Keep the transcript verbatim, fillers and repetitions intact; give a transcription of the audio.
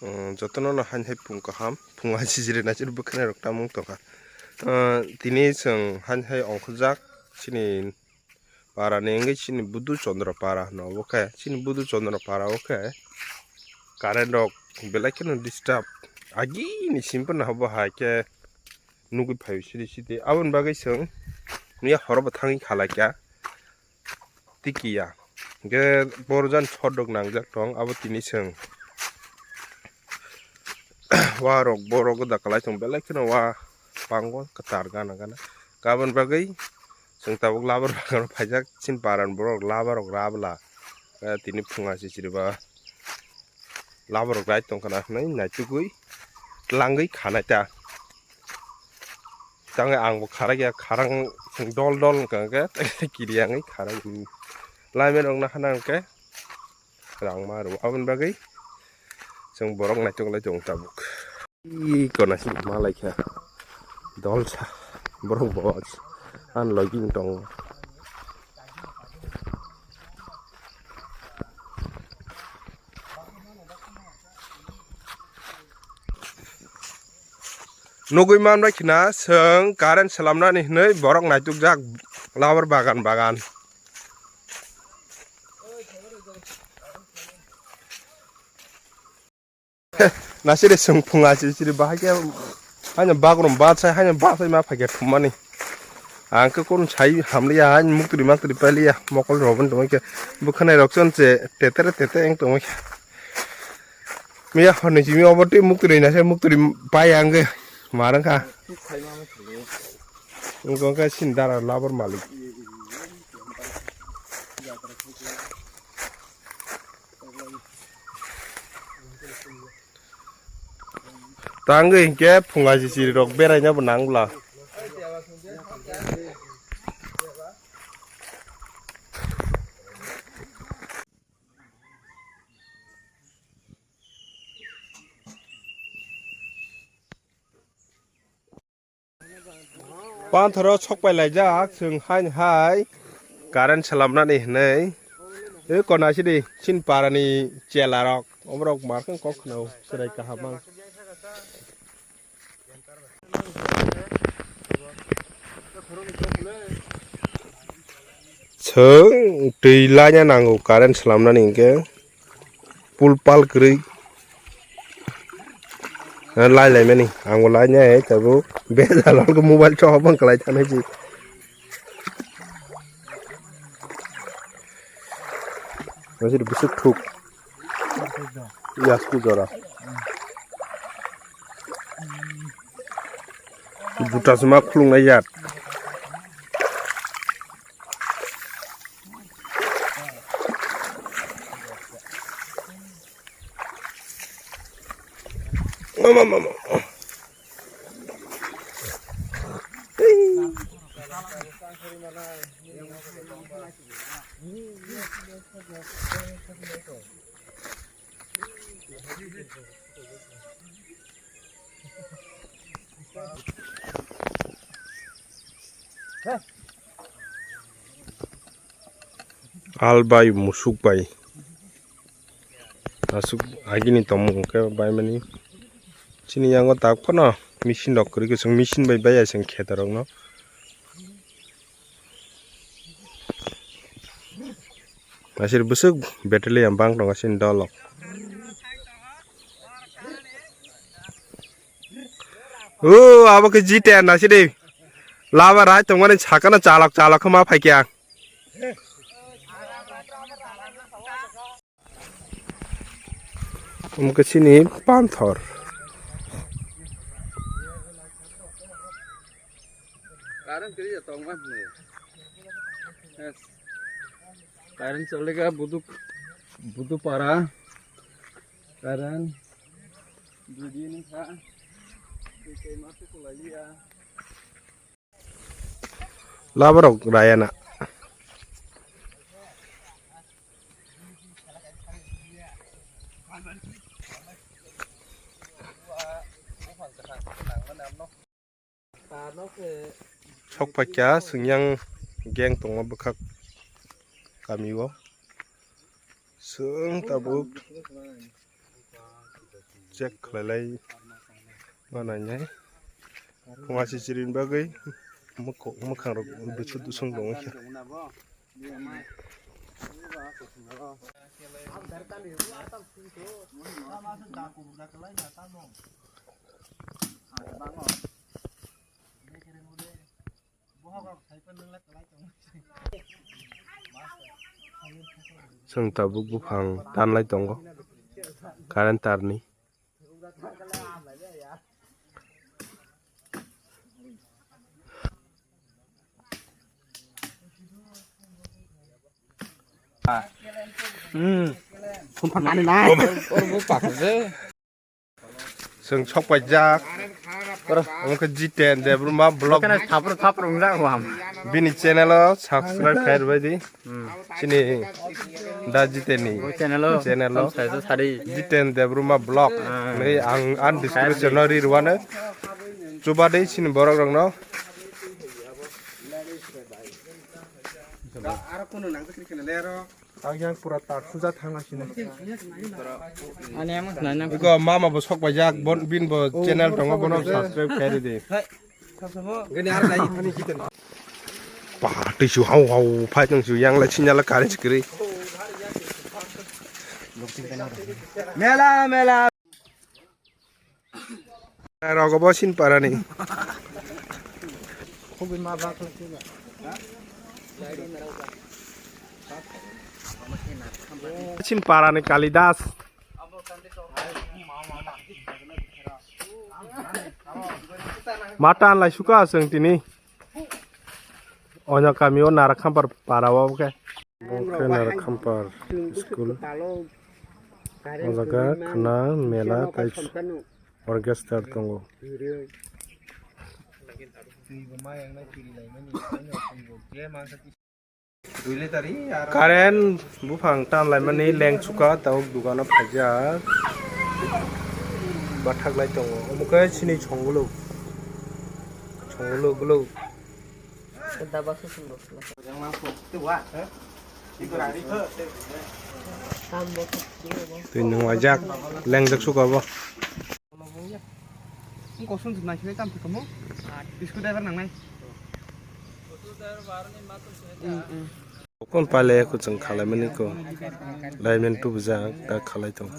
Jotono no hain hai phung kaham, phung hai sijiri nai chwrwi bwkhwnai rok tamung tongkha. Tini chwng hain hai ongkhorjak chini para ni wngwi chini Budu Chandra para hwno obo khe, chini Budu Chandra para o khe current rok belai kheno disturb. Agini sim phano obo hai khe nugwi phaio sidi sidi. Aboni bagwi chwng miya horo bo thangwi khalai kha. Tikiya. Hingke borjan sodok nangjak tong, abo tini chwng. Wa rok, borok da kalai tong, belai kheno wa pango kwtar gana gana. Aboni bagwi chwng tabuk labar bagano phaijak, chini paran borok labar rok rabla. Eh, tini phunga se chiriba. Laborok rai tongkha na hwnwi naitugwi tlangwi khanai ta. Tangwi ang bo kharakya, kharang chwng dol dol wngkha hwnkhe kiri yangwi kharai. Laimai rok nahana hwnkhe rang ma rw aboni bagwi chwng borok naitok lai tongo tabuk. Ih, kona si ma lai kha. Dol sa. Borok bo an logi wng tongo. Nugui manbai khina chwng current slamnani hinui borok naitukjak labar bagan bagan. Nasiri sung phunga siri siri bahai khe haino bagrum bathai haino bathai ma phaikhe thummani. Ang khe kun sai hamliya haino muktri maktri pailiya mokol rok boni tongkhe bwkhanai rok chonche tetere tete eng tongkhe. Miya horni simi obo twi muktri nase muktri pai ang khe marang kha. Wngkha khe sini dara labar malik. Tangwi hinkhe phunga sisiri rok beraina bo nang bwla. Panthoro sokpai laijak, chwng haini hai current slamnani hinwi. E kona sidi, chini parani chela rok, oborok markhwng kok khwnao, chwrai kaham ang. Chwng twi laina nango current slamnani hinkhe. Pul pal kwrwi. Lai lai mani. Ang bo lai nai tabuk. Bejal wngkha mobile chohop wng kwlai thanai si. Masih bwswk thuk. Yasku jora. Juta sima khulungnai yat. Mama, mama. Al bai musuk bai. Aswk agini tongmung khe baimani. Chini yango tak phano machine rok kwrwi kwchwng machine bai baiya chwng kheto rokno. Aswk bwswk battalion bang tongo chini dolo. O abo khe G ten asidi. Lama rai tongmani sakano chalok chalok khe ma phaikha. Omo khe chini panthor. Current kwrwi ya tongma hwnwi. Yes. Current choliga Budu, Budu para. Current dui din wngkha. Twi twi ma tukulai liya. Laborok rayana. Sok paikha swngyang gang tongma bwkhak kamio. Chwng tabuk. Check khlailai ma nainai. Wngma chichirin bagwi mwkhang rok bisu dusung tongo khe. Chwng tabuk buphang tanlai tongo current tarni. Hmm. Phone phan mani na. Chwng sok paijak. Oro. Omo khe Jiten Debbarma vlog. Thapro thapro wngjak hwam. Bini channel o subscribe khai rwbaidi. Hmm. Chini da Jiten ni. O channel o. Channel o. Tong sai sa sari. Jiten Debbarma vlog. Ah. Nai ang an description no ri rwano. Chuba dei chini borok rok no. Aro kono nang kri kene le aro. Ang yang pura tak suja thangna sini. Ani ama khna nang. Iko mama bo sok paijak, bon bin bo channel tongo, bono subscribe khairi di. Gani ar lai ani kiten. Pa, tisu hau hau, phai tong su yang lai sinyal kare sikri. Mela, mela. Rogo bo sin parani. Sin parani Kalidas. Matan lai suka aswng tini. Onya kami o Narakhampar para o khe. Bo khe Narakhampar school. O jaga khna mela tai orchestra tongo. Current buphang tanlaimani lengsuka tabuk dukano phaijak. Bathak lai tongo. Omo khe chini songuluk. Songuluk guluk. Twi nung waijak, lengjak suka bo. Kon pale kuchung khalai mani ko. Laimen tubujak, da khalai tong.